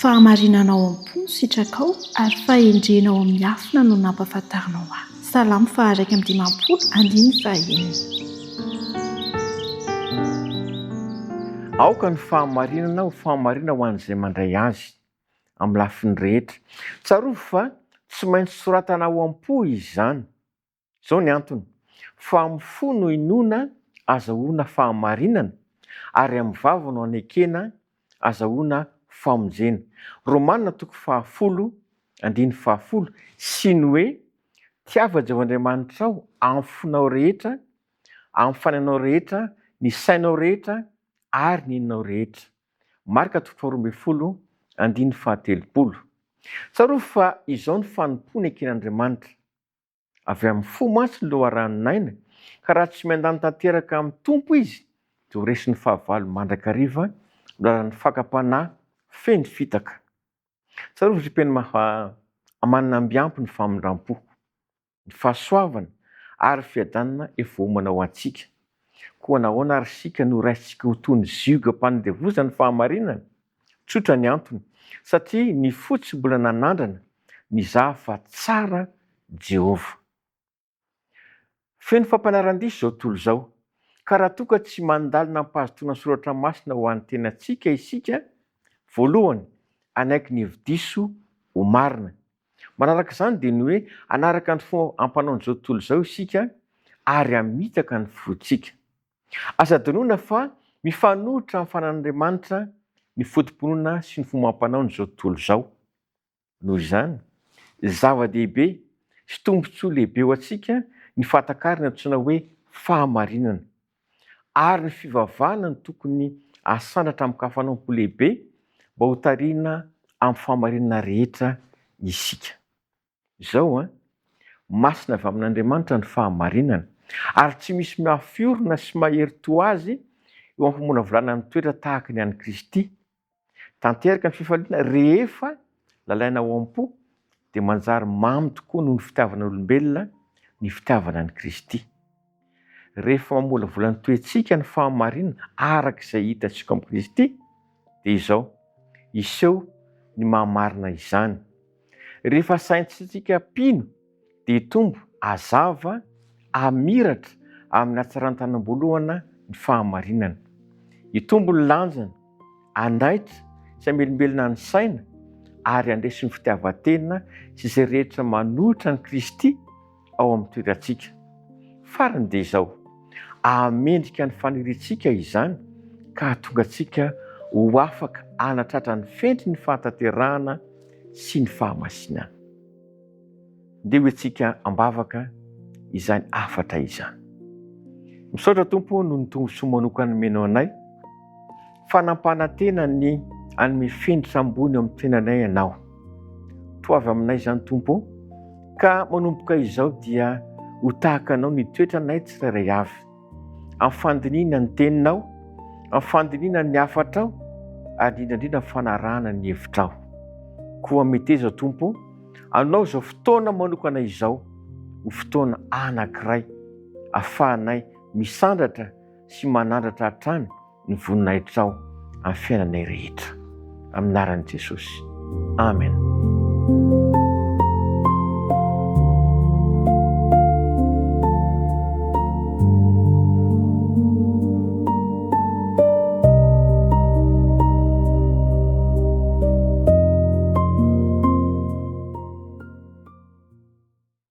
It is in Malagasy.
Fahamarinana ao am-po no sitrakao, ary fahendrena ao amin'ny miafina no nampahafantarinao ahy. Salamo faha-51, andininy fahenina. Aoka ny fahamarinana ho fahamarinana ho an'izay mandray azy, amin'ny lafiny rehetra. Tsarovy fa tsy maintsy soratana ao am-po izany. Izao ny antony, fa amin'ny fo no inoana azahoana fahamarinana, ary amin'ny vava no anekena azahoana famonjena. Romana toko fahafolo andininy fahafolo, sy ny hoe, Tiava Jehovah Andriamanitrao amin'ny fonao rehetra, amin'ny fanahinao rehetra, ny sainao rehetra ary ny heninao rehetra. Marka toko faharoambinifolo andininy fahatelopolo. Tsarovy fa izao ny fanompoana eken'Andriamanitra. Avy amin'ny fo mantsy ny loharanon'aina, ka raha tsy miandany tanteraka amin'ny Tompo izy, dia ho resin'ny fahavalo mandrakariva amin'ny alalan'ny fakam-panahy feno fitaka. Tsarovy ry Penma fa manana amby ampy ny famindram-po, ny fahasoavana ary ny fiadanana efa voaomana ho antsika. Koa nahoana ary isika no raisintsika ho toy ny zioga mpanandevozana ny fahamarinana? Tsotra ny antony, satria ny fo tsy mbola nanandrana nizaha fa tsara Jehovah. Feno fampianaran-diso izao tontolo izao, ka raha toa ka tsy mandalina am-pahazotoana ny soratra masina ho an'ny tenantsika isika, voalohany, hanaiky ny hevi-diso ho marina. Manaraka izany dia ny hoe hanaraka ny fomba ampanaon'izao tontolo izao isika ary hamitaka ny fontsika. Aza adinoina fa mifanohitra amin'ny fanan'Andriamanitra ny foto-pinoana sy ny fomba ampanaon'izao tontolo izao. Noho izany, zava-dehibe sy tombontsoa lehibe ho antsika ny fahatakarana antsoina hoe fahamarinana. Ary ny fivavahana no tokony hasandratra amin-kafanam-po lehibe mba hotarihina amin'ny fahamarinana rehetra isika. Izao an, masina avy amin'Andriamanitra ny fahamarinana, ary tsy misy mafy orina sy mahery toa azy eo amin'ny famolavolana ny toetra tahaka ny an'i Kristy. Tanteraka ny fifaliana rehefa lalaina ao am-po, dia manjary mamy tokoa noho ny fitiavana olombelona ny fitiavana an'i Kristy. Rehefa mamolavola ny toetsika ny fahamarinana araka izay hitantsika ao amin'i Kristy, dia izao, hiseho ny maha-marina izany. Rehefa saintsika mpino dia hitombo hazava hamiratra amin'ny hatsaran-tanam-boalohana ny fahamarinana. Hitombo ny lanjany, hanaitra sy hamelombelona ny saina ary handresy ny fitiavan-tena sy izay rehetra manohitra an'i Kristy ao amin'ny toerantsika. Farany dia izao, hahamendrika ny faniriantsika izany ka hahatonga antsika ho afaka hanatratra ny fentry ny fahatanterahana sy ny fahamasinana. Ndeha ho antsika am-bavaka izany hafatra izany. Misaotra Tompo noho ny tombontsoa manokana nomenao anay fa nampanantena ny hanome fenitra ambony eo amin'ny tenanay Ianao. Toavy aminay izany Tompo ô, ka manomboka izao dia ho tahaka Anao ny toetranay tsirairay avy. Amin'ny fandinihina ny Teninao, amin'ny fandinihina ny hafatrao, ary indrindra indrindra amin'ny fanarahana ny hevitrao. Koa meteza Tompo ô, Anao izao fotoana manokana izao ho fotoana anankiray afahanay misandratra sy manandratra hatrany ny voninahitrao amin'ny fiainanay rehetra. Amin'ny anaran'i Jesosy. Amen.